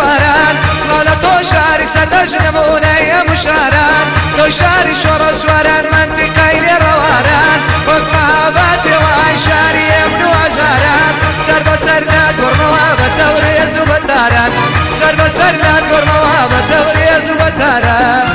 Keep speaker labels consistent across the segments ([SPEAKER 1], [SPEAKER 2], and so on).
[SPEAKER 1] شۆڕەسواران سڵاو لە تۆ شاری سەردەشت نموونەی هەموو شاران تۆ شاری شۆڕەسواران مەنتیقەی لێڕەواران وەک مەهابادێ وای شاری ئێمن و هەژاران سەر بەسەر ناگۆڕمەوە بە تەورێز و بە تاران سەر بەسەر ناگۆڕمەوە بە تەورێز و بە تاران.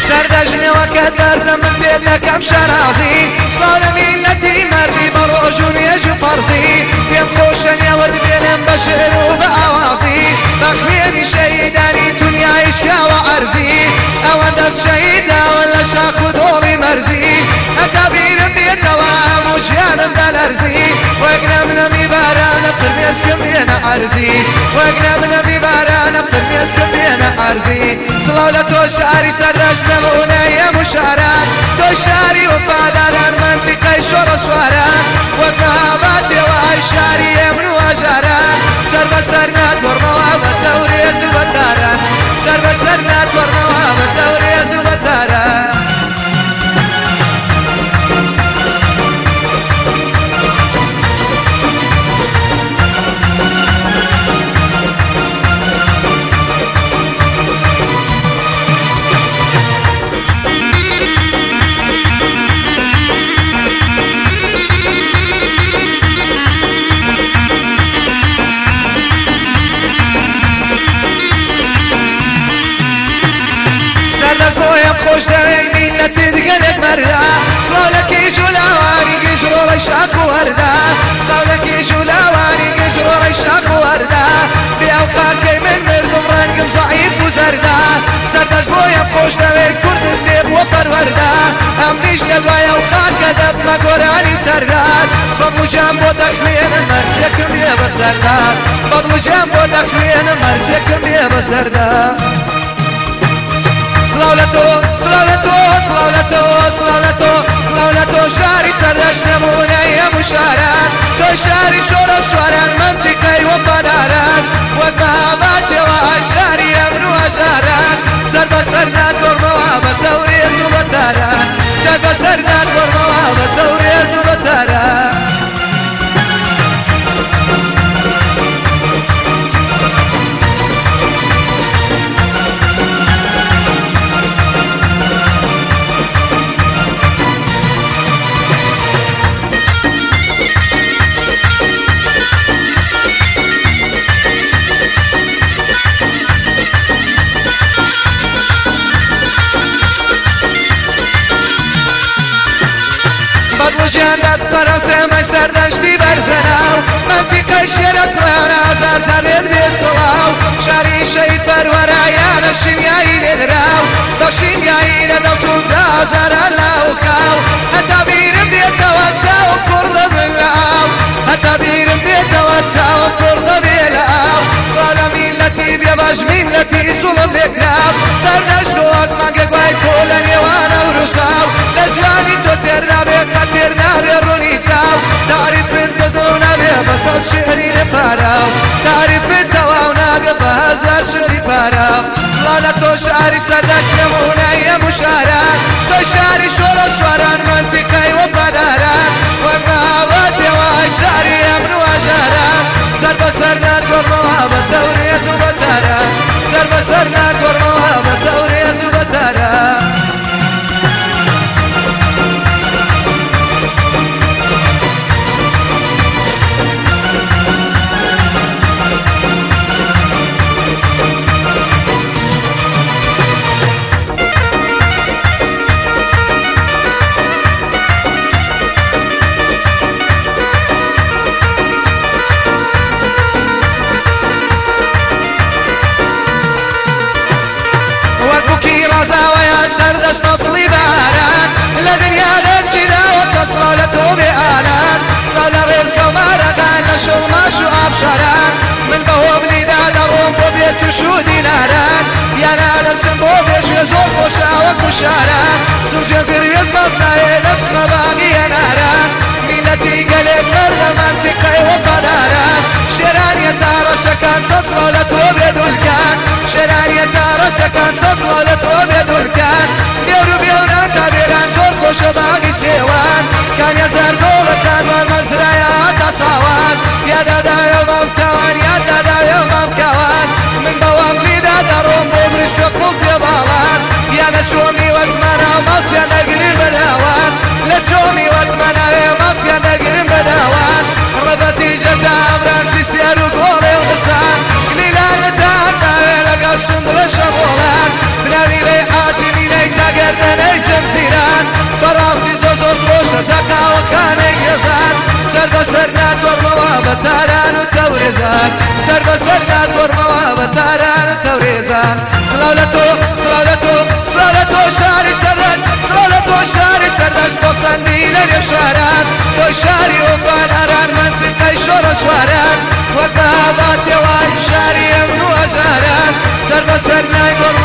[SPEAKER 1] سەردەژنەوە کە دەردە من پێت دەکەم شەرازی سڵاو لە میللەتی مەردی بە ڕۆژ و نوێژ و فەرزی پێم خۆشە نێوەت بێنم بە شعر و بە ئاوازی بە خوێنی شەهیدانی دنیای شکاوە عەرزی ئەوەندە شەهیداوە لە شاخ و دۆڵی مەرزی هەتا بیرم بێتەوە هەموو ژیانم دەلەرزی وەک نەمنەمی بارانە فرمێسکم بێنە عەرزی وەک نەمنەمی بارانە فرمێسکم بێنە عەرزی سڵاو لە تۆ شاری سەردەشت نموونەی هەموو شاران تۆ شاری وەفاداران مەنتیقەی شۆڕەسواران وەک مەهابادێ وای شاری ئێمن و هەژاران سەر بەسەر ناگۆڕمەوە بە تەورێز و بە تاران سەر بەسەر ناگۆڕمەوە بە تەورێز و بە تاران. سەردەشت بۆیەم خۆش دەوێی میللەتت گەلێک مەردە سڵاو لە کیژ و لاوانی گژ ڕۆڵەی شاخ و هەردە سڵاو لە کیژ و لاوانی گژ ڕۆڵەی شاخ و هەردە بێ ئەو خاکەی من مردم ڕەنگم زەعیف و زەردە سەردەشت بۆیەم خۆش دەوێی کوردت لێ بووە پەروەردە ئەمنیش لە دوای ئەو خاکە دەبمە گۆرانی سەردار بەدڵ و گیان بۆ دەخوێنم مەرجێکم لێ بەسەردا بەدڵ و گیان بۆ دەخوێنم مەرجێکم لێ بەسەردا. سڵاو لە تۆ سڵاو لە تۆ سڵاو لە تۆ سڵاو لە تۆ سڵاو لە تۆ شاری سەردەشت نموونەی هەموو شاران تۆ شاری شۆڕەسواران مەنتیقەی وەفاداران وەک مەهابادێ وای شاری ئەمن و هەژاران سەر بەسەر ناگۆڕمەوە بە تەورێز و بە تاران سەر بەسەر ناگۆڕمەوە بە تەورێز و بە تاران. بەدڵ و گیان دەتپەرستێمە سەردەشتی بەرزەناو مەنتیقەی شێرەسڵاوە هەزار جار لێت بێ سڵاو شاری شەهید پەروەرایانە شیمیایی لێدراو بە شیمیایی لە دەست و هەزاران لاوکاو هەتا بیرم بێتەوە چاوم پڕ دەبن لە ئاو هەتا بیرم بێتەوە چاوم پڕ دەبێ لە ئاو سڵاو لە میللەتی بێبەش میللەتی زوڵم لێکراو سەردەشت وەک مانگێک وای تۆ لە نێوان ئەوروساو لە جوانی تۆ تێر نابێ قەت تێر نابێ ڕوونی چاو تاریفت بەزەو نابێ بە سەد شعری لێ پاراو تاریفت تەواو نابێ بە هەزار شعری پاراو سڵاو لە تۆ شاری سەردەشت نموونەی هەموو شاران تۆ شاری شۆڕەسواران مەنتیقەی وەفاداران وەک مەهابادێ وای شاری ئەمن و هەژاران سەر بەسەر ناگۆڕمەوە بە تەورێز و بە تاران سەر بەسەر ناگۆڕمەوە بە تەورێز و بە تاران. شاران من بەهۆ بلیدا دەڕۆم بۆ بێت و شوو دیناران یانە دەچم بۆ زۆر خۆشە وەکو شارە سوژە گریز مەزنایە دەچمە باغی هەنارە میلەتی گەلێک مەردە مەنتیقەی وەفادارە شێرانیە تا ڕەشەکان سەسڵە لە تۆ بێدولکان شێرانیە تا ڕەشەکان سەسڵە لە تۆ بێدولکان بێور و بێوران تا بێران زۆر خۆشە باغی سێوان کانیە زەردۆڵەکان وان مەزرایە تا ساوان یادادایە مامکاوان یادادایە مامکاوان من بەوام لیدا دەڕۆم بۆ بریشە قوڵ پێباڵان یانە چۆمی وەک مانا ماسیان دەگرین بەداوان لە چۆمی وەک ماناوێ ماسیان دەگرین بەداوان ڕەبەتی جەتا ئەمران سیسیار و گۆڵێ و حسان لیلانە تا ناوێ لەگەڵ شندڵە شەمۆڵان بناوی لێ ئاتیمی لێ تاگەردەنەی زەمزیران بەڕاستی زۆر زۆر خۆشە تا قاوەکانێک گێزان سەر بەسەر ناتۆرمەوە بە تاران و تەورێزان سەر بەسەر ناتۆرمەوە بە تاران و تەورێزان سڵاو لە تۆ سڵاو لە تۆ سڵاو لە تۆ شاری سەردەشت سڵاو لە تۆ شاری سەردەشت پەسەندی لەنێو شاران تۆی شاری وەفاداران مەنتیقەی شۆڕەسواران وەک بەهاباتێوان شاری ئەمن و هەزاران سەر بەسەر نایگۆڕمەوە.